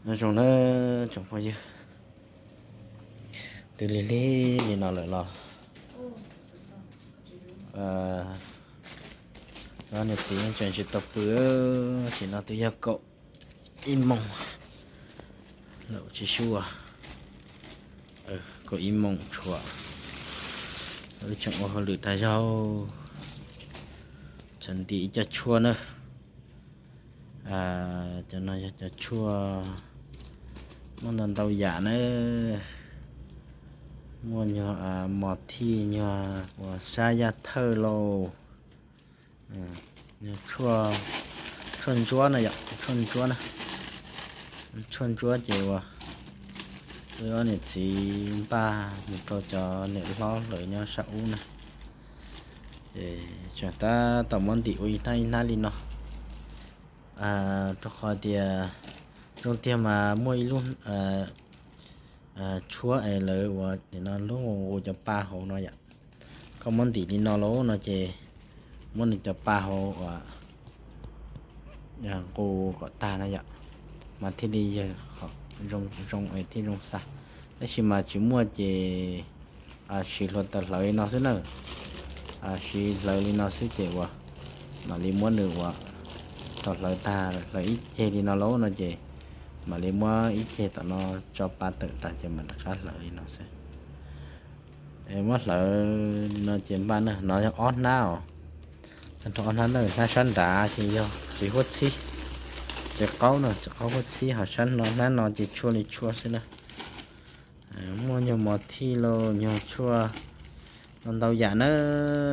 Nyob zoo na tsoom phooj ywg, twb lig lig li no lawm los ob niam txiv yeej tseem tsis tau pw, tam sim no twb yog kaum ib moos lawm tsis sub, kaum ib moos tshuav. Wb tseem ua hauj lwm tag zog, tseem ntim ib co tshuaj na. Cov no yog cov tshuaj muaj ntau ntau yam na, muaj nyuag mos thij, nyuag uas sab yaj thawj lauj, nyuag tshuaj ntsuab na yom, tshuaj ntsuab na. Tshuaj ntsuab ces uas wb ob niam txiv npaj mus rau cov niam hlob lawv nyob sab ub na. Ces tseem tab tom muab ntim ua ib hnab ib hnab li no, rau qhov tias zoo tiag mas muaj ib lub tshuab es lawv uas nim no lub nqus nqus cov pa hauv no yom. Koj muab ntim li no lauj no ces muab nws cov pa hauv uas nqus kom tag no yom, mas thiaj li yog qhov zoo es thiaj zoo xa. Tab sis mas tsis muaj ces siv hluav taws hlawv li no xwb na. Siv hlawv li no xwb ces uas mam li muab nws uas tau hlawv tag, hlawv ib ceg li no lauj no ces mam li muab ib ceg tom no tso pa tawm tag ces mam rov qab hlawv li no xwb. Muab hlawv li no ces npaj na, no yog ob hnab os. Tag nrho ob hnab na, hnab sab nrad ces yog txiv huab txhib, txiv qaub na, txiv qaub huab txhib, ho sab no hnab no ces tshuaj li tshuaj xwb na. Muaj nyuag mos thij lauj, nyuag tshuaj ntau ntau yam na,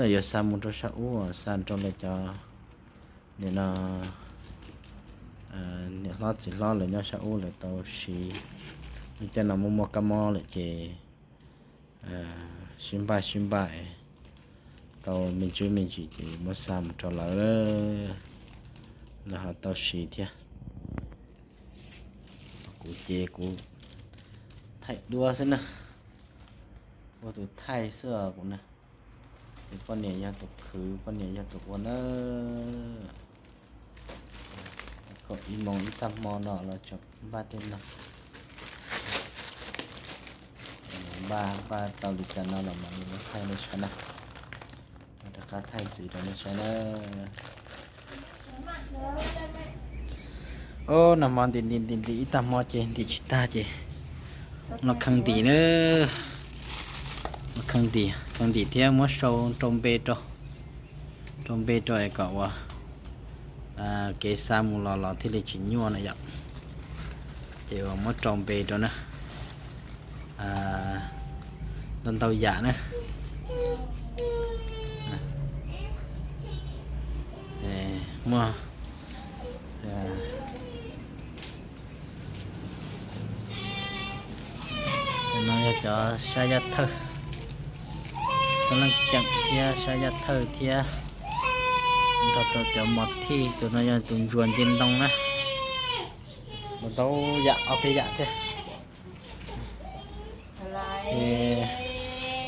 yuav xa mus rau sab ub, xa rau lawv cov nim no niam hlob txiv hlob lawv nyob sab ub lawv tau siv. Lub caij no muaj muaj kab mob lawm ces sib npaj sib npaj tau me ntsis me ntsis ces muab xa mus rau lawv, lawv ho tau siv thiab. Kuv ces kuv thaij duab xwb na, ua tus thaij xwb os kuv na. Ces poj niam yog tus khwv, poj niam yog tus ua na. Kaum ib moos ib tag hmo no los tseem npaj tej no. Npaj npaj tau li cas no los mam li muab thaij nej saib na. Rov qab thaij ntxiv rau nej saib na. Ob, nag hmo ntim ntim ntim ntim ib tag hmo ces ntim tsis tag ces los kheev ntim na, los kheev ntim, kheev ntim thiab muab sau rau npe rau, rau npe rau es kom ua kev xa mus los los thiaj li tsis nyuaj na yom. Ces uas muab rau npe rau na, ntau ntau yam na. Muaj, no yog cov sab yaj thawj, sab leej ceem thiab sab yaj thawj thiab, nrog rau cov mos thij, tus no yog tus ntsuas nce ntoo na. Ntau yam, ob peb yam thiab. Ces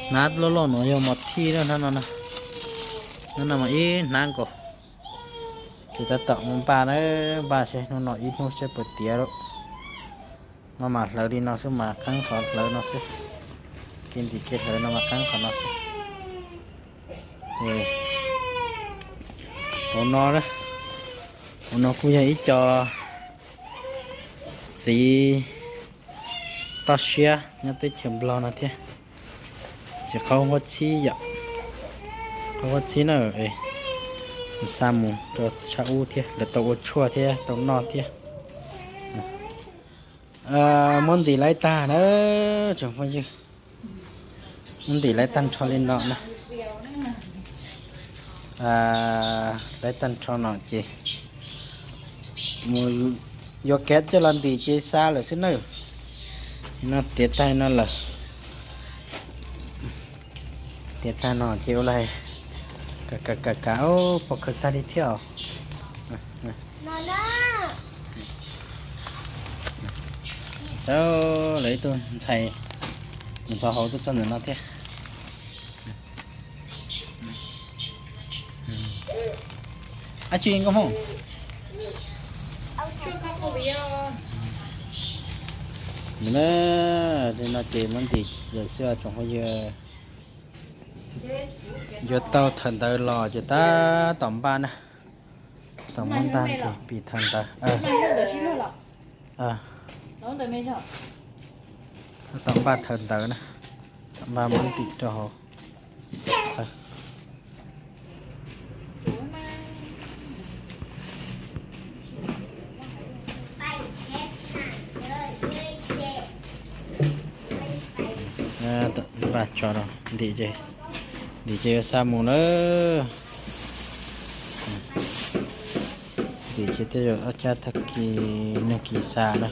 hnab loj loj no yog mos thij na, hnab no, hnab no mas ib hnab nkaus. Ces tab tom mus npaj na, npaj seb hnub no ib hnub seb puas tiav lawm. No mas hlawv li no xwb mas qeeb qhov hlawv no xwb. Kev ntim kev hlawv no mas qeeb qhov no xwb. Hauv no, hauv no kuj yog ib co txiv toj siab nyob teb chaws Nplog no thiab. Txiv qaub huab txhib yom, qaub huab txhib na, xa mus rau sab ub thiab, lawv tau ua tshuaj thiab tau noj thiab. Muab ntim laib tag na tsoom phooj ywg, muab ntim laib tag nrho li no na. Laib tag nrho no ces mus yuav kev coj los ntim ces xa lawm xwb nawb. No tiav tag no lawm. Tiav tag no ces ua li, kav kav kav, pom khaws tag li thiab os. Lawv ib tug ntxhais mus ntxov hauv tuaj txog ntawm no thiab. Ab tsi nkauj Hmoob. Nws na, li no ces muab ntim lawm xwb tsoom phooj ywg. Yuav tau thawm ntawv los ces tab tom npaj na. Tom muab ntaj ntim pim thawm ntawv. Tab tom npaj thawm ntawv na. Tom npaj muab ntim rau hauv. Npaj tso no, ntim ces, ntim ces yuav xa mus na. Ntim ces tej zaum ob cab tag kis neeg kis xa na.